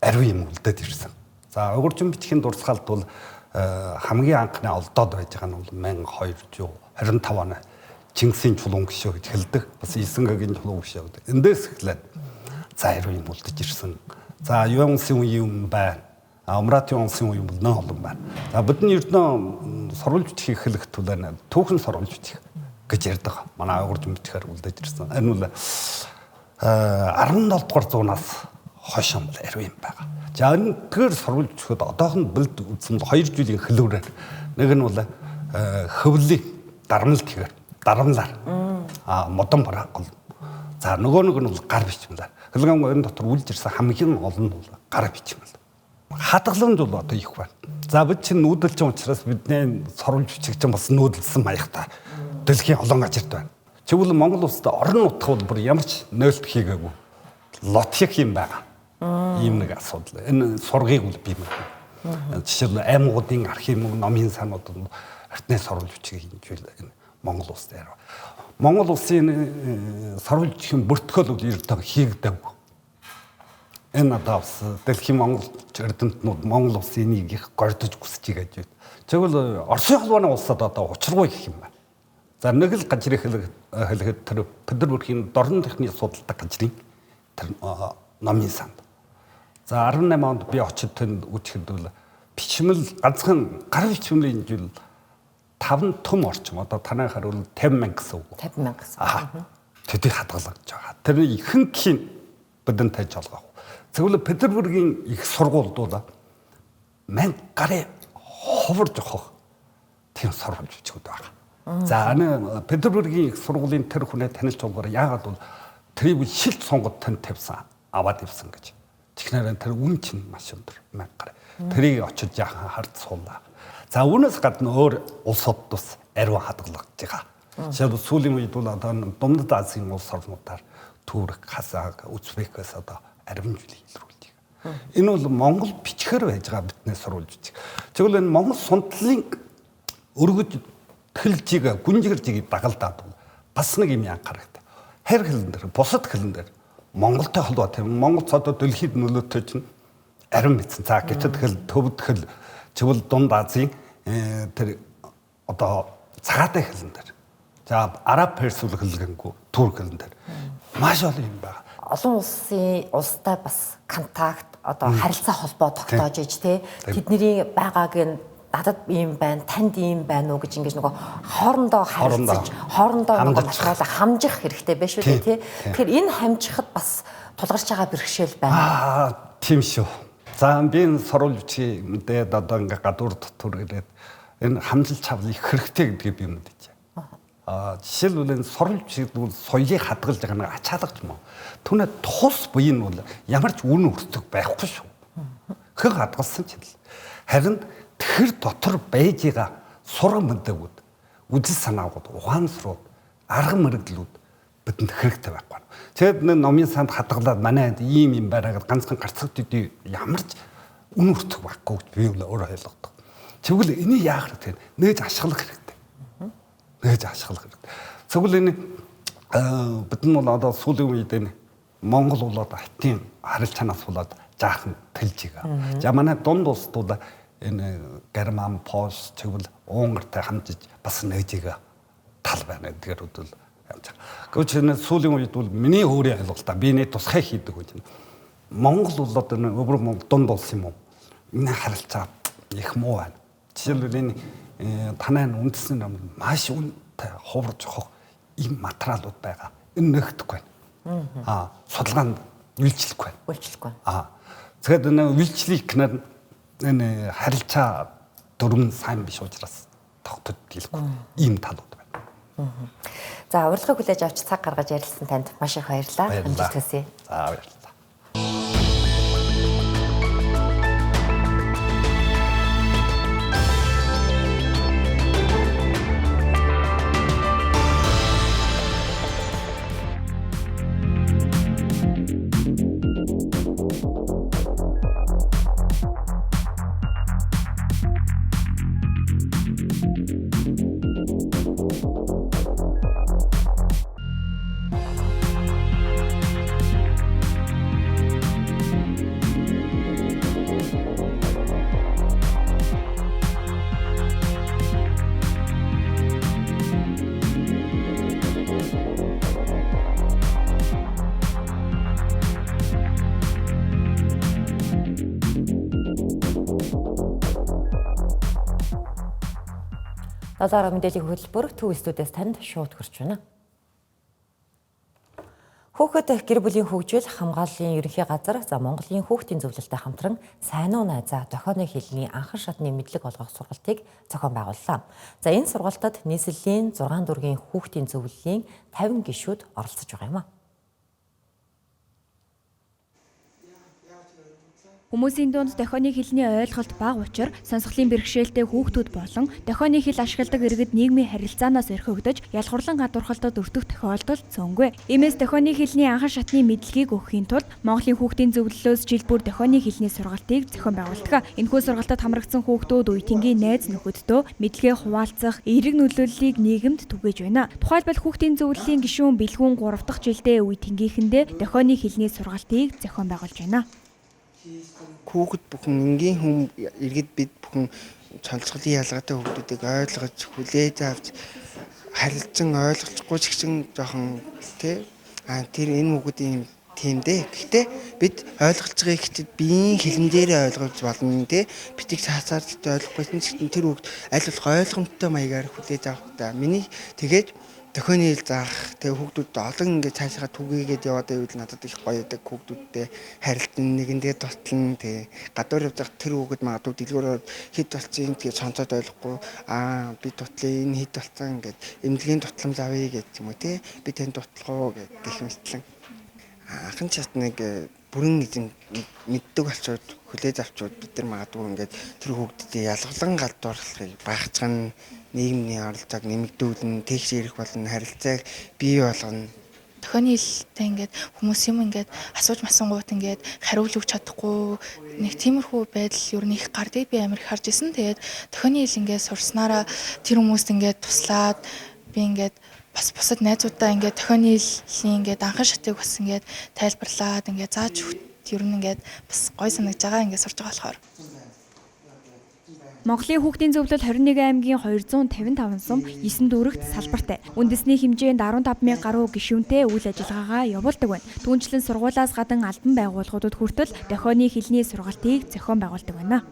ариун юм үлдээд ирсэн. За ойгууржин бичгийн дурсгалд бол хамгийн анхны олдоод байж байгаа нь бол 1225 оны Чингисийн чулуун гişөө гэж хэлдэг. Бас Исэнгэгийн чулуун гişөө гэдэг. Эндээс эхлээд за ариун юм үлдэж ирсэн. За Юан улсын үеийн юм байна. Умратын улсын үеийн бол нэн олон байна. За бидний ердөө сурвалж бичих хэлэх түлэн түүхэн сурвалж бичих гэж ярьдаг. Манай ойгууржин бичгээр үлдэж ирсэн. Энэ бол 17 дугаар зуунаас хойш юм бол ариун юм байгаа. За энэгээр сурвалж бичихэд одоохон бэлд үзсэн бол хоёр зүйлийн хөлөөрөөр. Нэг нь бол хөвлийн дарамлт хийгээр дарамлаар модон бараа гол. За нөгөө нэг нь бол гар бичмэл. Хэлгэн энэ дотор үлж ирсэн хамгийн олон нь бол гар бичмэл. Хадгаламж бол одоо их байна. За бид чинь нүүдэлчин учраас бидний сурвалж бичиг чинь бас нүүдэлсэн маягтай. Дэлхийн олон газарт байна. Тэгвэл Монгол улсад орон нутг бол бүр ямар ч нөлт хийгээгүй. Лотхих юм байгаа. Ийм нэг асуудал. Энэ сургийг бол би мэднэ. Жишээлбэл аймагуудын архив номын санууд артны сурвалж бичиг хийж энэ Монгол улс дээр. Монгол улсын сурвалж бичгийн бүртгэл бол ердөө хийгдээгүй. Энэ одоо бас дэлхийн Монгол эрдэмтнүүд Монгол улсын энийг их гордож хүсэж байгаа гэж байна. Тэгвэл Оросын холбооны улсад одоо учиргүй гэх юм байна. За нэг л газрын хэлэхэд тэр Петербургийн дорн техникийн судалдаг газрын тэр номын санд. За 18 онд би очиж тэнд үчихэд бол бичмэл ганцхан гар бичмэлийн жил 5 том орчим одоо танай харуул 50 мянга гэсэн үг. 50 мянга гэсэн. Тэдийг хадгалж байгаа. Тэр ихэнх нь бидэнд таж олгох. Тэгвэл Петербургийн их сургуульд бол мянга гарын ховор жохох тийм сурвалж бичгүүд байгаа. За энэ Петербургийн их сургуулийн тэр хүнээ танилж болгоор яагаад бол тэрийг шилт сонгод танд тавьсан аваад явсан гэж. Тэгэхээр тэр үн чинь маш өндөр мянга гар. Тэрийг очиж яахан хард суулаа. За үүнээс гадна өөр улсууд бас ариун хадгалж байгаа. Жишээлбэл сүүлийн үед бол одоо Дундад Азийн улс орнуудаар Турк, Казак, Узбекээс одоо ариун зүйлийг илрүүлж байгаа. Энэ бол Монгол бичгээр байж байгаа биднээс сурвалж бичиг. Тэгвэл энэ Монгол сундлын өргөж тэлжийг гүнжигэржийг дагалдаад бол бас нэг юм анхаарахтай. Хайр хэлэн дээр, бусад хэлэн дээр Монголтой холбоотой. Монгол цодоо дэлхийд нөлөөтэй чинь ариун мэдсэн. За гэтэл хэл, төвд хэл, чивэл Дунд Азийн тэр одоо цагаатай хэлэн дээр. За араб перс хэлгэнгүү, турк хэлэн дээр маш олон юм байна. Олон улсын улстай бас контакт одоо харилцаа холбоо тогтоож иж тэ тэдний байгааг нь надад ийм байна, танд ийм байна уу гэж ингэж нөгөө хоорондоо харилцаж, хоорондоо нөгөө материалаа хамжих хэрэгтэй байх шүү дээ тий. Тэгэхээр энэ хамжихад бас тулгарч байгаа бэрхшээл байна. Тийм шүү. За би энэ сурвалж бичгийн мэдээд одоо ингээ гадуур дотор ирээд Энэ хамлал чавл их хэрэгтэй гэдгийг би мэдэж байна. Жишээлбэл энэ сурвалж гэдэг бол соёлыг хадгалж байгаа нэг ачаалагч юм уу. Түүнээ тус буян нь бол ямар ч үн өртөг байхгүй шүү. Хэг хадгалсан ч л. Харин тэр дотор байж байгаа сургам мэдэгүүд, үзэл санаагууд, ухаан сурууд, арга мэргэдлүүд бидэнд хэрэгтэй байхгүй. Тэгээд нэг номын санд хадгалаад манай ийм юм байна гэдээ ганцхан гарцаг төдий ямар ч үн өртөг байхгүй гэж би өөрөө ойлгодог. Тэгвэл энийг яах хэрэгтэй? Нээж ашиглах хэрэгтэй. Нээж ашиглах хэрэгтэй. Тэгвэл энэ бид нар бол одоо сүүлийн үед энэ Монгол болоод хаттын харилцаанаас болоод жаахан тэлж байгаа. За манай дунд улсууд энэ Герман, Польш, тэгвэл Унгартай хамжиж бас нээж байгаа тал байна гэдгээр бол явж байгаа. Гэвч энэ сүүлийн үед бол миний өөрийн ойлголтоо би нэг тусгай хийдэг гэж байна. Монгол болоод энэ өвөр Монгол дунд улс юм уу? Энэ харилцаа их муу байна. Жишээлбэл энэ танай үндэсний ном маш үнэтэй хуварж хох ийм материалууд байгаа. Энэ нөхдөхгүй байна. Судалгаанд үйлчлэхгүй байна. Үйлчлэхгүй. Тэгэхээр энэ үйлчлэх гэнэ энэ харилцаа дүрм сайн биш учраас тогтод дийлэхгүй ийм талууд байна. За урилгыг хүлээж авч цаг гаргаж ярилцсан танд маш их баярлалаа. Амжилт хүсье. За баярлалаа. Долоороо мэдээллийн хөтөлбөр Төв студиэс танд шууд хүрч байна. Хүүхэд гэр бүлийн хөгжил хамгааллын ерөнхий газар за Монголын хүүхдийн зөвлөлтөй хамтран сайн уу найзаа дохионы хэлний анхан шатны мэдлэг олгох сургалтыг зохион байгууллаа. За энэ сургалтад нийслэлийн 6 дүүргийн хүүхдийн зөвлөлийн 50 гишүүд оролцож байгаа юм а. Хүмүүсийн дунд дохионы хэлний ойлголт бага учир сонсголын бэрхшээлтэй хүүхдүүд болон дохионы хэл ашигладаг иргэд нийгмийн харилцаанаас орхигдож ялгуурлан гадуурхалтад өртөх тохиолдол цөөнгүй. Иймээс дохионы хэлний анхан шатны мэдлэгийг өгөхийн тулд Монголын хүүхдийн зөвлөлөөс жил бүр дохионы хэлний сургалтыг зохион байгуулдаг. Энэхүү сургалтад хамрагдсан хүүхдүүд үеийнгийн найз нөхөддөө мэдлэгээ хуваалцах, эерэг нөлөөллийг нийгэмд түгээж байна. Тухайлбал хүүхдийн зөвлөлийн гишүүн Бэлгүүн 3 дахь жилдээ үеийнхэнтэй дохионы хэлний сургалтыг зохион байгуулж байна. Хүүхэд бүхэн энгийн хүн иргэд бид бүхэн сонсголын ялгаатай хүүхдүүдийг ойлгож хүлээж авч харилцан ойлгохгүй ч гэсэн жоохон тий тэр энэ хүүхдийн тийм дээ. Гэхдээ бид ойлгож байгааг хичээд биеийн хэлэн дээрээ ойлгож болно тий. Битийг цаацаар ойлгохгүйсэн ч гэсэн тэр хүүхд аль болох ойлгомжтой маягаар хүлээж авах та. Миний тэгээд дохионы хэл заах тэгээ хүүхдүүд олон ингээд цаашаа түгээгээд яваад байвал надад их гоё байдаг хүүхдүүдтэй харилцан нэгэндээ тутлан тэгээ гадуур явж байхад тэр хүүхэд магадгүй дэлгүүрээр хэд болсон тэгээ сонсоод ойлгохгүй би тутлаа энэ хэд болсон ингээд эмнэлгийн тутламж авъя гэж юм уу те би тань тутлах уу гэх мэтлэн анхан чатныг бүрэн эзэн мэддэг болчоод хүлээж авчууд бид нар магадгүй ингээд тэр хүүхдүүдийг ялгалан гадуурлахыг багцхан нийгмийн оролцоог нэмэгдүүлнэ, тэгш ирэх болно, харилцааг бий болгоно. Дохионы хэлтэй ингээд хүмүүс юм ингээд асууж масангуут ингээд хариулж өгч чадахгүй нэг тиймэрхүү байдал ер нь их гардыг би амар их харж исэн. Тэгээд дохионы хэл ингээд сурснараа тэр хүмүүст ингээд туслаад би ингээд бас бусад найзуудаа ингээд дохионы хэлний ингээд анхан шатыг бас ингээд тайлбарлаад ингээд зааж өгт ер нь ингээд бас гой санагдж байгаа ингээд сурж байгаа болохоор. Монголын хүүхдийн зөвлөл 21 аймгийн 255 сум 9 дүүрэгт салбартай. Үндэсний хэмжээнд 15,000 гаруй гишүүнтэй үйл ажиллагаагаа явуулдаг байна. Түүнчлэн сургуулиас гадна албан байгууллагуудад хүртэл дохионы хэлний сургалтыг зохион байгуулдаг байна.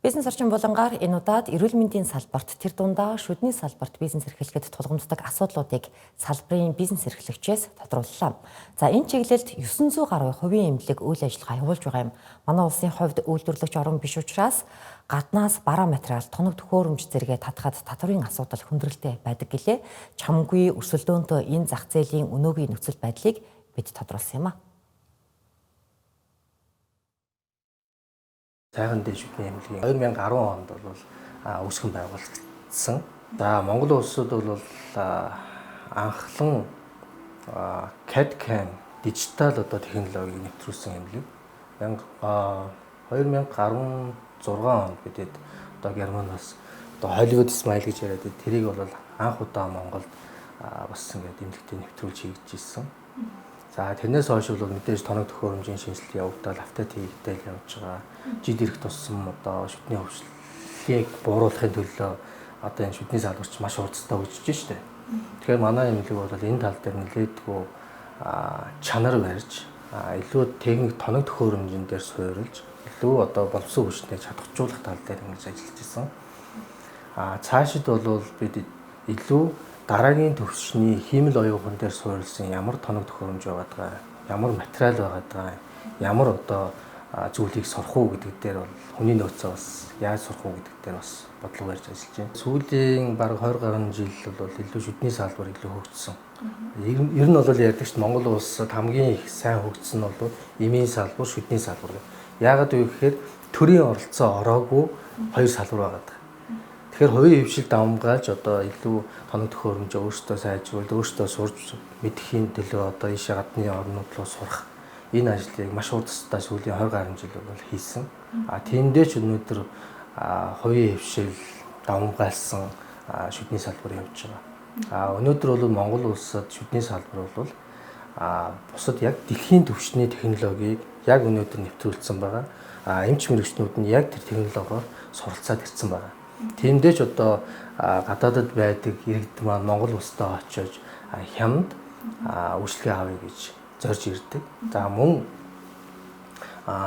Бизнес Бизнес орчин булангаар энэ удаад эрүүл мэндийн салбарт тэр дундаа шүдний салбарт бизнес эрхлэхэд тулгамддаг асуудлуудыг салбарын бизнес эрхлэгчээс тодрууллаа. За энэ чиглэлд 900 гаруй хувийн эмнэлэг үйл ажиллагаа явуулж байгаа юм. Манай улсын хувьд үйлдвэрлэгч орн биш учраас гаднаас бараа материал, тоног төхөөрөмж зэрэгээ татахад татварын асуудал хүндрэлтэй байдаг гэлээ. Чамгүй өрсөлдөөнтэй энэ зах зээлийн өнөөгийн нөхцөл байдлыг бид тодруулсан юм а. Сайхан дээд шүдний эмнэлгийн 2010 онд бол үүсгэн байгуулагдсан. За Монгол улсад бол анхлан CAD/CAM дижитал одоо технологиг нэвтрүүлсэн эмнэлэг. 2016 онд бидэд одоо Германаас одоо Hollywood Smile гэж яриад тэрийг бол анх удаа Монголд бас ингээд эмнэлэгтээ нэвтрүүлж хийж ирсэн. За тэрнээс хойш бол мэдээж тоног төхөөрөмжийн шинжилэл явагдаад автомат хийгдэл явж байгаа. Жид ирэх тусам одоо шүдний хөвшлийг бууруулахын төлөө одоо энэ шүдний салбарч маш хурдтай хөгжиж штэ. Тэгэхээр манай эмнэлэг бол энэ тал дээр нэлээдгүй чанар барьж илүү техник тоног төхөөрөмжин дээр суурилж илүү одоо боловсон хүчнийг чадахжуулах тал дээр ингэж ажиллаж исэн. Цаашид бол бид илүү дараагийн төвшний хиймэл оюухан дээр суурилсан ямар тоног төхөөрөмж байгаад байгаа, ямар материал байгаад байгаа, ямар одоо зүйлийг сурах уу гэдэг дээр бол хүний нөөцөө бас яаж сурах уу гэдэг дээр бас бодлого барьж ажиллаж байна. Сүүлийн бараг 20 гаруй жил бол илүү шүдний салбар илүү хөгжсөн. Ер нь бол ярьдаг чинь Монгол улсад хамгийн их сайн хөгжсөн нь бол эмийн салбар, шүдний салбар. Яагаад вэ гэхээр төрийн оролцоо ороогүй хоёр салбар байгаа. Тэгэхээр хувийн хвшил давамгайлж одоо илүү тоног төхөөрөмжөө өөрсдөө сайжруулж, өөрсдөө сурч мэдэхийн төлөө одоо ийшээ гадны орнууд руу сурах энэ ажлыг маш хурдтай сүүлийн 20 гаруй жил бол хийсэн. Тиймдээ ч өнөөдөр хувийн хвшил давамгайлсан шүдний салбар явж байгаа. Өнөөдөр бол Монгол улсад шүдний салбар бол бусад яг дэлхийн түвшний технологиг яг өнөөдөр нэвтрүүлсэн байгаа. Эмч мэргэжтнүүд нь яг тэр технологиор суралцаад ирсэн байгаа. Тиймдээ ч одоо гадаадад байдаг иргэд маань Монгол улстай очиж хямд үйлчилгээ авъя гэж зорж ирдэг. За мөн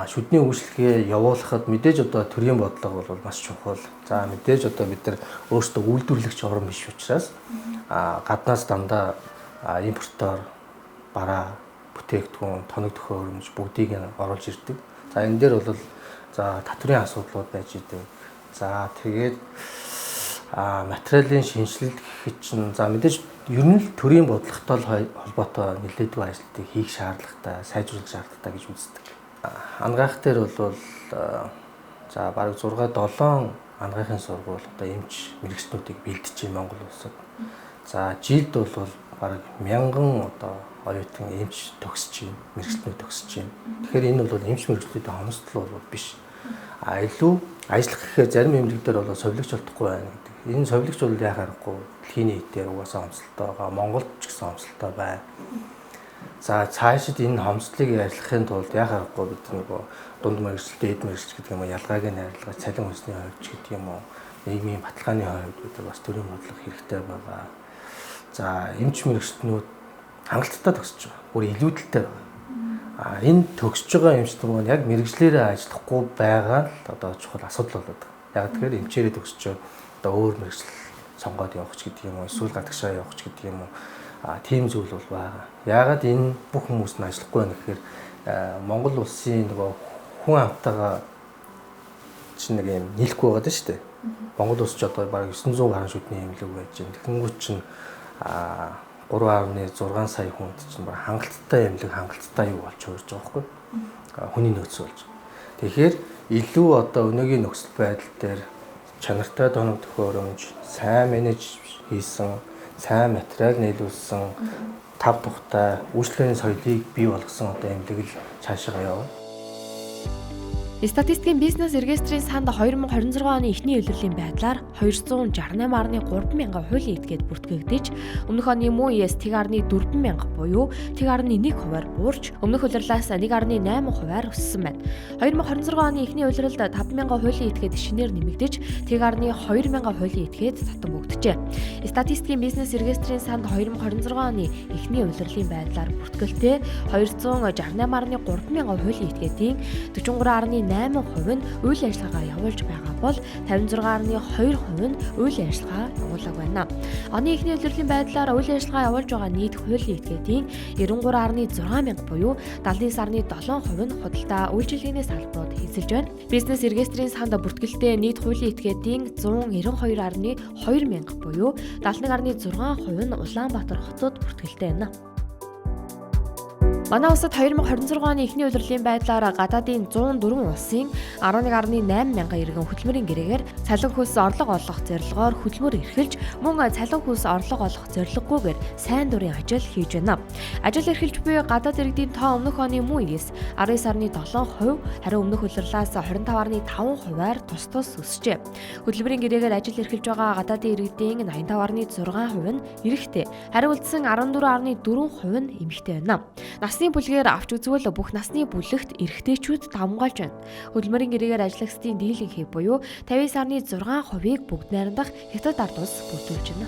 шүдний үйлчилгээ явуулахад мэдээж одоо төрийн бодлого бол маш чухал. За мэдээж одоо бид нар өөрсдөө үйлдвэрлэгч орн биш учраас гаднаас дандаа импортоор бараа, бүтээгдэхүүн, тоног төхөөрөмж бүгдийг нь оруулж ирдэг. За энэ дээр бол за татварын асуудлууд байж идэг. За тэгээд материалын шинжилэл гэхэд чинь за мэдээж ер нь л төрийн бодлоготой холбоотой нэлээдгүй ажлыг хийх шаардлагатай, сайжруулах шаардлагатай гэж үздэг. Ангаах дээр бол за бараг 6 7 ангаахын сургууль одоо эмч мэргэжтнүүдийг бэлдэж байна Монгол улсад. За жилд бол бараг 1000 одоо оюутан эмч төгсөж байна, мэргэжтнүүд төгсөж байна. Тэгэхээр энэ бол эмч мэргэжтнүүдийн хомсдол бол биш. Илүү ажиллах гэхээр зарим эмнэлэг дээр бол совилогч олдохгүй байна гэдэг. Энэ совилогч бол яах аргагүй. Дэлхийн нийтээр угаасаа хомсдолтой байгаа. Монголд ч гэсэн хомсдолтой байна. За цаашид энэ хомсдлыг арилгахын тулд яах аргагүй бид нөгөө дунд мэргэжил, дээд мэргэжил гэдэг юм уу ялгааг нь арилгаж, цалин хөлсний хувьд ч гэдэг юм уу, нийгмийн баталгааны хувьд бид бас төрийн бодлого хэрэгтэй байгаа. За эмч мэргэжтнүүд хангалттай төгсөж байгаа. Бүр илүүдэлтэй байгаа. Энэ төгсөж байгаа эмч нар маань яг мэргэжлээрээ ажиллахгүй байгаа л одоо чухал асуудал болоод байгаа. Яг тэгэхээр эмчээрээ төгсөж одоо өөр мэргэжил сонгоод явах ч гэдэг юм уу, эсвэл гадагшаа явах ч гэдэг юм уу, тийм зүйл бол байгаа. Яагаад энэ бүх хүмүүс нь ажиллахгүй байна гэхээр Монгол улсын нөгөө хүн амтайгаа чинь нэг юм нийлэхгүй байгаа даа шүү дээ. Монгол улс ч одоо бараг 900 гаруй шүдний эмнэлэг байж байна. Тэгэнгүүт чинь 3.6 сая хүнд чинь баг хангалттай эмнэлэг, хангалттай юу болж хуурж байгаа байхгүй хүний нөөц болж. Тэгэхээр илүү одоо өнөөгийн нөхцөл байдал дээр чанартай тоног төхөөрөмж, сайн менеж хийсэн, сайн материал нийлүүлсэн, тав тухтай үйлчлэгийн соёлыг бий болгосон одоо эмнэлэг л цаашаа явна. Статистикийн бизнес регистрийн санд 2026 оны эхний улирлын байдлаар 268.3 мянган хуулийн этгээд бүртгэгдэж, өмнөх оны мөн үеэс 1.4 мянга буюу 1.1 хувиар буурч, өмнөх улирлаас 1.8 хувиар өссөн байна. 2026 оны эхний улиралд 5 мянган хуулийн этгээд шинээр нэмэгдэж, 1.2 мянган хуулийн этгээд татан бөгдөжээ. Статистикийн бизнес регистрийн санд 2026 оны эхний улирлын байдлаар бүртгэлтэй 268.3 мянган хуулийн этгээдийн 43.8 56.8% нь үйл ажиллагаа явуулж байгаа бол 56.2% нь үйл ажиллагаа явуулаагүй байна. Оны эхний улирлын байдлаар үйл ажиллагаа явуулж байгаа нийт хуулийн этгээдийн 93.6 мянга буюу 79.7% нь худалдаа үйлчилгээний салбарууд эзэлж байна. Бизнес регистрийн санд бүртгэлтэй нийт хуулийн этгээдийн 192.2 мянга буюу 71.6% нь Улаанбаатар хотод бүртгэлтэй байна. Манай улсад 2026 оны эхний улирлын байдлаар гадаадын 104 улсын 11.8 мянган иргэн хөдөлмөрийн гэрээгээр цалин хөлс орлого олох зорилгоор хөдөлмөр эрхэлж, мөн цалин хөлс орлого олох зорилгогүйгээр сайн дурын ажил хийж байна. Ажил эрхэлж буй гадаад иргэдийн тоо өмнөх оны мөн үеэс 19.7%, харин өмнөх улирлаас 25.5%-аар тус тус өсжээ. Хөдөлмөрийн гэрээгээр ажил эрхэлж байгаа гадаадын иргэдийн 85.6% нь эрэгтэй, харин үлдсэн 14.4% нь эмэгтэй байна. Насны бүлгээр авч үзвэл бүх насны бүлэгт эрэгтэйчүүд давамгайлж байна. Хөдөлмөрийн гэрээгээр ажиллагчдын дийлэнх хэв буюу 59.6%-ийг бүгд найрамдах Хятад ард улс бүрдүүлж байна.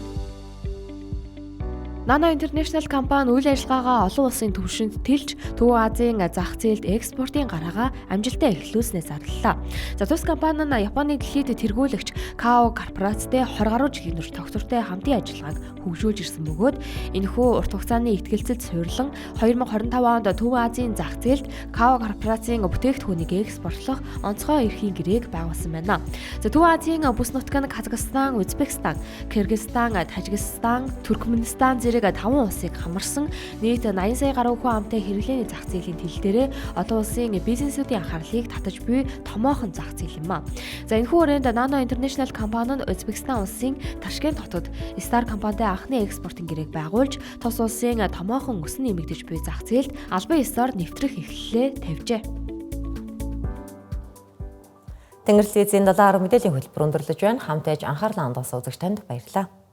Nano International компани үйл ажиллагаагаа олон улсын түвшинд тэлж Төв Азийн зах зээлд экспортын гараагаа амжилттай эхлүүлснээр зарлалаа. За тус компани нь Японы дэлхийд тэргүүлэгч Kao корпорацтай 20 гаруй жилийн турш тогтвортой хамтын ажиллагааг хөгжүүлж ирсэн бөгөөд энэхүү урт хугацааны итгэлцэлд суйрлан 2025 онд Төв Азийн зах зээлд Kao корпорацийн бүтээгдэхүүнийг экспортлох онцгой эрхийн гэрээг байгуулсан байна. За Төв Азийн бүс нутг нь Казахстан, Узбекистан, Кыргызстан, Тажикстан, Туркменистан зэрэг 5 улсыг хамарсан нийт 80 сая гаруй хүн амтай хэрэглээний зах зээлийн төл дээрээ олон улсын бизнесүүдийн анхаарлыг татаж буй томоохон зах зээл юм а. За энэхүү хүрээнд Nano International компани нь Узбекистан улсын Ташкент хотод Star компанитай анхны экспортын гэрээг байгуулж тус улсын томоохон өсөн нэмэгдэж буй зах зээлд албан ёсоор нэвтрэх эхлэлээ тавьжээ. Тэнгэр телевизийн 7 мэдээллийн хөтөлбөр өндөрлөж байна. Хамт аж анхаарлаа хандуулсан үзэгч танд баярлалаа.